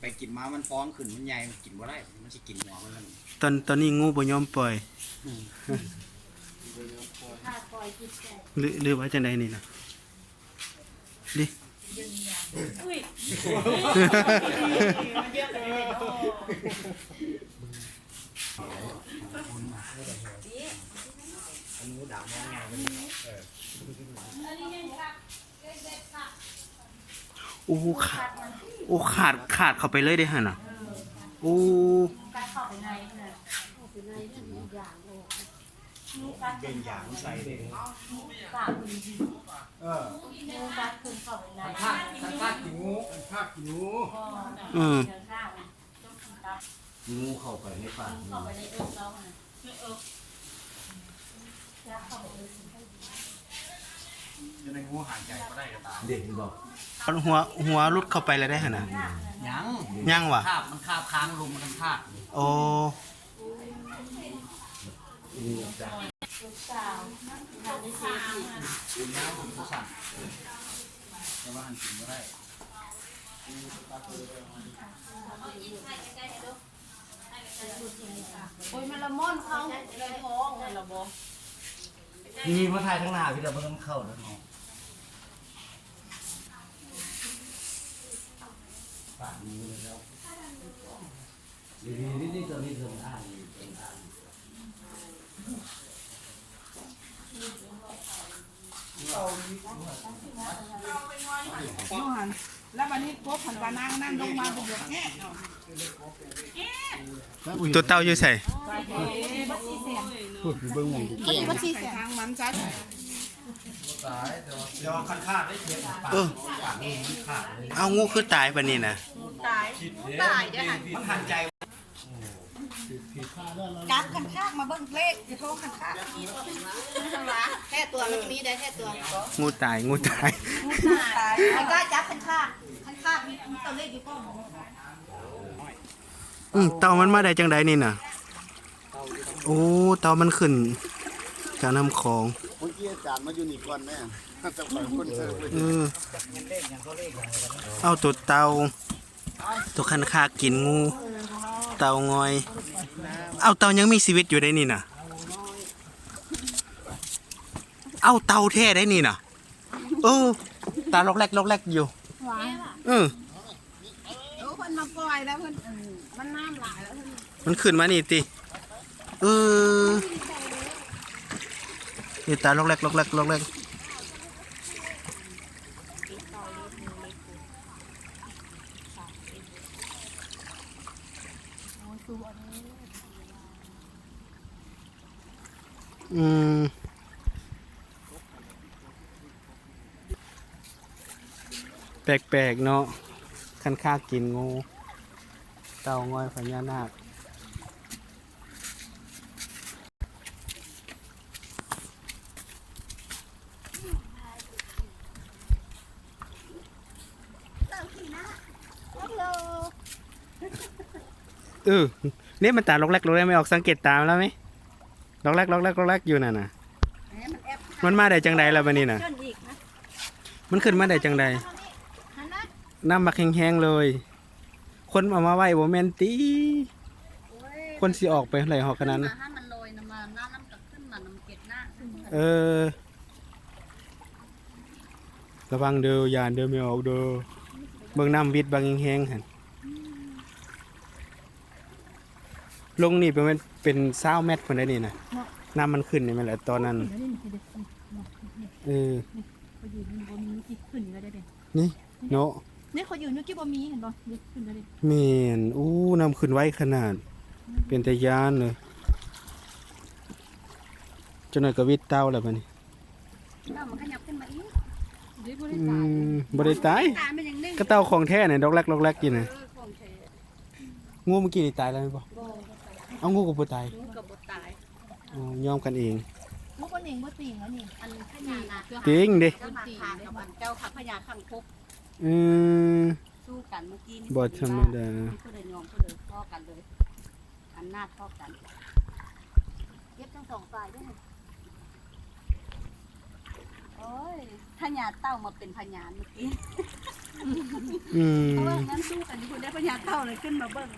ໄປກິນມາ ມັນຟອງຂຶ້ນ ມັນໃຫຍ່ ມັນກິນບໍ່ໄດ້ ມັນຊິກິນຫົວມັນແລ້ວນີ້. ຕອນ ຕອນນີ້ງູບໍ່ຍອມປ່ອຍ. ອືມ ຫຼື ຫຼືວ່າຈັ່ງໃດນີ້ນະ? ດິ ໂອ້ ຂາດ ໂອ້ ຂາດ ຂາດເຂົ້າໄປເລີຍເດ້ຫັ້ນນະ. ໂອ້ ເປັນຢາງໃສ່ເດ້. ເອີ ຄັນຄາດ ຄັນຄາດກິນງູ ຄັນຄາດກິນງູ. ອືມ ງູເຂົ້າໄປໃນປາກ ງູເຂົ້າໄປໃນເອິກເຮົາຫັ້ນ. ເອີ ຈະໄດ້ງູຫາຍໃຈບໍ່ໄດ້ກໍຕາມ. ເດ້ ເຫັນບໍ່? ຫົວ ຫົວຫຼຸດເຂົ້າໄປແລ້ວໄດ໋ຫັ້ນນະ. ຍັງ ຍັງຫວາ? ຄາບ ມັນຄາບຄ້າງລົມ ມັນຄາບ. ໂອ້ ລູກສາວ ແຕ່ວ່າຫັ້ນກິນບໍ່ໄດ້. ໂອ້ຍ ມັນລະມ່ອນເຂົ້າໃນທ້ອງຫັ້ນລະບໍ່? ນີ້ມາຖ່າຍທາງໜ້າ ພີ່ລະເບິ່ງເຂົ້າເດີເນາະ. ປາກນີ້ເລີຍແລ້ວ. ນີ້ ນີ້ ນີ້ ຕົວນີ້ ຕົວນີ້ ຕົວນີ້. ຢູ່ຫັ້ນ ແລ້ວບັດນີ້ກົບຫັ້ນວ່ານາງນັ້ນລົງມາບໍ່ຢາກແອະເນາະ. ຕົວເຕົ່າຢູ່ໃສ? ເບິ່ງໝ່ອງ ເອີ ເອົາງູຄືຕາຍປານນີ້ນະ? ຕາຍ ຕາຍເດ້ຫັ້ນ. ກັບຄັນຄາກມາເບິ່ງເລກຢູ່ທ້ອງຄັນຄາກ. ແທ້ຕົວ ມັນມີໄດ້ແທ້ຕົວ. ງູຕາຍ ງູຕາຍ ງູຕາຍ. ໃຜກ້າຈັບຄັນຄາກ? ຄັນຄາກມີຕົວເລກຢູ່ກ້ອງ. ອືມ ເຕົ່າມັນມາໄດ້ຈັ່ງໃດນີ້ນະ? ໂອ້ ເຕົ່າມັນຂຶ້ນຈາກນ້ຳຂອງ. ເມື່ອກີ້ອາຈານມາຢູ່ນີ້ກ່ອນແມ່. ເອີ ເອົາຕົວເຕົ່າ ຕົວຄັນຄາກກິນງູ ເຕົ່າງອຍ. ເອົາ ເຕົ່າຍັງມີຊີວິດຢູ່ໃດນີ້ນະ. ເອົາ ເຕົ່າແທ້ໃດນີ້ນະ. ເອີ ຕາລັອກແລັກລັອກແລັກຢູ່. ຫວາ? ເອີ ໂອ້ ເພິ່ນມາປ່ອຍແລ້ວ ເພິ່ນ ອັນ ມັນນ້ຳຫຼາຍແລ້ວ ເພິ່ນ ມັນຂຶ້ນມານີ້ຕິ. ເອີ ນີ້ຕາລັອກແລັກລັອກແລັກລັອກແລັກ. ອືມ ແປກໆເນາະ ຄັນຄາກກິນງູ ເຕົ່າງອຍພະຍານາກ. ເອີ ນີ້ມັນຕາລັອກແລັກລັອກແລັກ ແມ່ອອກສັງເກດຕາມັນແລ້ວແມະ. ລັອກແລັກລັອກແລັກລັອກແລັກຢູ່ນັ້ນນະ. ມັນມາໄດ້ຈັ່ງໃດລະບາດນີ້ນະ? ມັນຂຶ້ນມາໄດ້ຈັ່ງໃດ? ນ້ຳບັກແຮງໆເລີຍ. ຄົນເອົາມາໄວ້ບໍ່ແມ່ນຕິ? ຄົນຊິອອກໄປໄດ້ຮອດຂະໜາດນັ້ນ? ເອີ ລະວັງເດີ ຢ້ານເດີ ແມ່ອອກເດີ. ເບິ່ງນ້ຳວິດບັກແຮງໆຫັ້ນ. ລົງນີ້ປະມານເປັນຊາວແມັດພຸ້ນໄດ໋ນີ້ນະ. ເນາະ ນ້ຳມັນຂຶ້ນນີ້ແມ່ນແຫຼະຕອນນັ້ນ. ເອີ ນີ້ ເນາະ ນີ້ຂ້ອຍຢືນຢູ່ກີ້ບໍ່ມີ ເຫັນບໍ່? ນີ້ຂຶ້ນແລ້ວເດ້. ແມ່ນ. ໂອ້ ນ້ຳຂຶ້ນໄວຂະໜາດ. ອືມ ເປັນຕາຢ້ານເລີຍ. ຈັກໜ້ອຍກໍວິດເຕົ່າແລ້ວບາດນີ້. ເຕົ່າມັນຂະຫຍັບຂຶ້ນມາອີກ. ອືມ ບໍ່ໄດ້ຕາຍ. ຕາຍມັນຍັງໜຶ່ງ ກະເຕົ່າຂອງແທ້ນະ ດອກແລັກດອກແລັກຢູ່ນະ. ເອີ ຂອງແທ້. ງູມື້ກີ້ນີ້ຕາຍແລ້ວແມ່ນບໍ່? ບໍ່ ບໍ່ຕາຍ. ເອົາ ງູກໍບໍ່ຕາຍ. ງູກໍບໍ່ຕາຍ. ອໍ ຍອມກັນເອງ. ງູບໍ່ໜິງບໍ່ຕິງແລ້ວນີ້. ອັນຂະຫຍານະ ຕິງເດ້. ເຈົ້າມາຂາກັບອັນເຈົ້າຂະຫຍານຄັງຄົກ. ອືມ ສູ້ກັນມື້ກີ້ນີ້ ບໍ່ທຳມະດາ. ຜູ້ໃດຍອມຜູ້ໃດພໍ້ກັນເລີຍ. ອຳນາດພໍ້ກັນ. ເກັບທັງສອງຝ່າຍເດີ້. ໂອ້ຍ ພະຍາເຕົ່າມາເປັນພະຍານເມື່ອກີ້ ອືມ ເພາະວ່ານັ້ນສູ້ກັນຢູ່ພຸ້ນເດ້ ພະຍາເຕົ່າເລີຍຂຶ້ນມາເບິ່ງ.